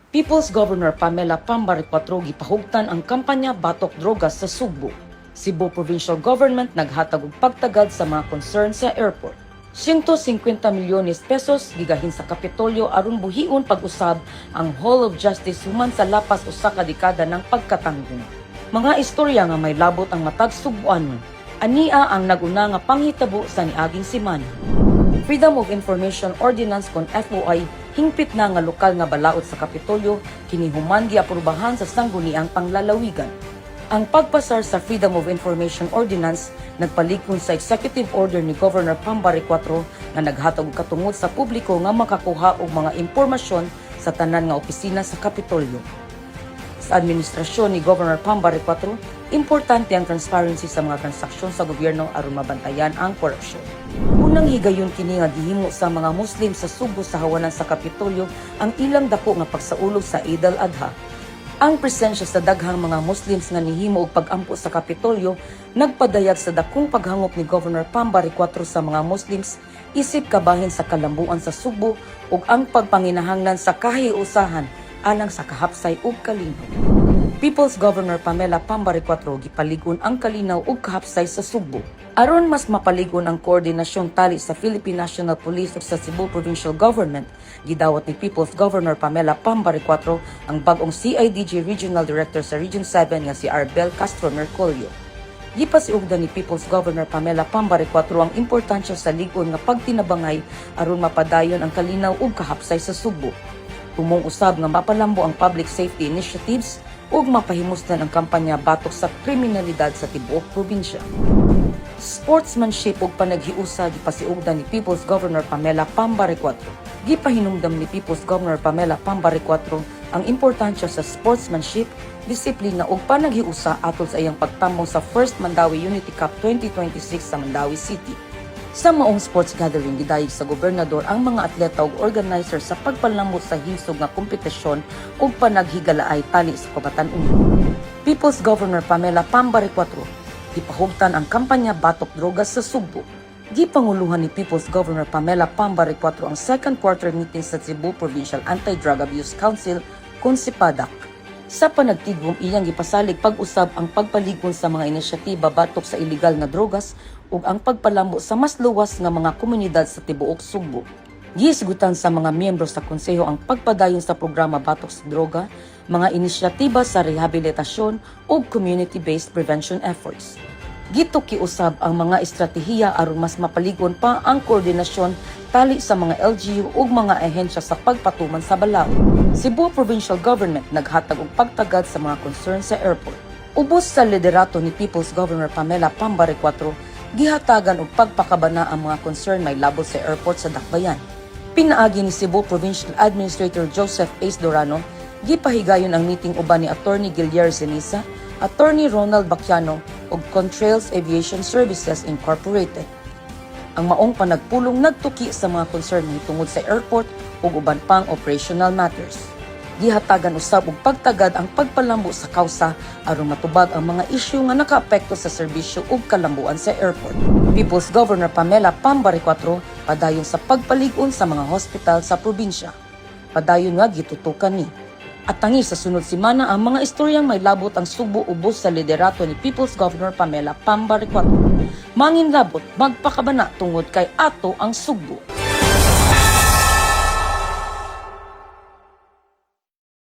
People's Governor Pamela Pam Baricuatro gipahugtan ang kampanya batok drogas sa Sugbo. Cebu Provincial Government naghatag og pagtagad sa mga concern sa airport. 150 milyones pesos gigahin sa Kapitolyo aron buhion pag-usab ang Hall of Justice human sa lapas 1 ka dekada ng pagkatanggong. Mga istorya nga may labot ang matag Sugbuanon. Ania ang naguna nga panghitabo sa niaging semana. Freedom of Information Ordinance kon FOI hingpit na nga lokal nga balaod sa Kapitolyo kini human giaprubahan sa Sangguniang Panglalawigan. Ang pagpasar sa Freedom of Information Ordinance nagpalig-on sa executive order ni Governor Pam Baricuatro nga naghatag og katungod sa publiko nga makakuha og mga impormasyon sa tanan nga opisina sa Kapitolyo. Sa administrasyon ni Governor Pam Baricuatro, importante ang transparency sa mga transaksyon sa gobyerno aron mabantayan ang korupsyon. Unang higayon kini nga gihimo sa mga Muslim sa Sugbo sa hawanan sa Kapitolyo ang ilang dako nga pagsaulog sa Eid al-Adha. Ang presensya sa daghang mga Muslims nga nihimo og pag-ampo sa Kapitolyo nagpadayag sa dakong paghangop ni Governor Pam Baricuatro sa mga Muslims isip kabahin sa kalambuan sa Sugbo ug ang pagpanginahanglan sa kahiusahan alang sa kahapsay ug kalinaw. People's Governor Pamela Pam Baricuatro gipalig-on ang kalinaw ug kahapsay sa Sugbo. Aron mas mapalig-on ang koordinasyon tali sa Philippine National Police ug sa Cebu Provincial Government, gidawat ni People's Governor Pamela Pam Baricuatro ang bag-ong CIDG Regional Director sa Region 7 nga si Arbel Castro Merculio. Gipasiugdan ni People's Governor Pamela Pam Baricuatro ang importansya sa lig-on nga pagtinabangay aron mapadayon ang kalinaw ug kahapsay sa Sugbo. Tumong usab nga mapalambo ang public safety initiatives ug mapahimuslan ang kampanya batok sa kriminalidad sa tibuok probinsya. Sportsmanship ug panaghiusa gipasiugdan ni People's Governor Pamela Pam Baricuatro. Gipahinumdam ni People's Governor Pamela Pam Baricuatro ang importansya sa sportsmanship, disiplina ug panaghiusa atol sa iyang pagtambong sa First Mandaue Unity Cup 2026 sa Mandaue City. Sa maong sports gathering, gidayeg sa gobernador ang mga atleta ug organizer sa pagpalamot sa himsog nga kompetisyon ug panaghigalaay tali sa kabatan-on. People's Governor Pamela Pam Baricuatro gipahugtan ang kampanya batok drogas sa Sugbo. Gipanguluhan ni People's Governor Pamela Pam Baricuatro ang second quarter meeting sa Cebu Provincial Anti-Drug Abuse Council kon CEPADAC. Sa panagtigom, iyang gipasalig pag-usab ang pagpalig-on sa mga inisyatiba batok sa ilegal nga drogas ug ang pagpalambo sa mas luwas nga mga komunidad sa tibuok Sugbo. Gihisgutan sa mga miyembro sa konseho ang pagpadayon sa programa batok sa droga, mga inisyatiba sa rehabilitasyon ug community-based prevention efforts. Gituki usab ang mga estratehiya aron mas mapalig-on pa ang koordinasyon tali sa mga LGU ug mga ahensya sa pagpatuman sa balaod. Cebu Provincial Government naghatag og pagtagad sa mga concern sa airport. Ubos sa liderato ni People's Governor Pamela Pam Baricuatro, gihatagan og pagpakabana ang mga concern may labot sa airport sa Dakbayan. Pinaagi ni Cebu Provincial Administrator Joseph Ace Durano, gipahigayon ang meeting uban ni Attorney Guillermo Zenisa, Attorney Ronald Bacquiano ug Contrails Aviation Services Incorporated. Ang maong panagpulong nagtuki sa mga concern tungod sa airport ug uban pang operational matters. Gihatagan usab og pagtagad ang pagpalambo sa kawsa aron matubag ang mga isyu nga nakaapekto sa serbisyo ug kalambuan sa airport. People's Governor Pamela Pam Baricuatro padayon sa pagpalig-on sa mga hospital sa probinsya. Padayon nga gitutukan ni. At tangi sa sunod semana ang mga istoryang may labot ang Sugbo ubos sa liderato ni People's Governor Pamela Pam Baricuatro. Mangin labot, magpakabana tungod kay ato ang Sugbo.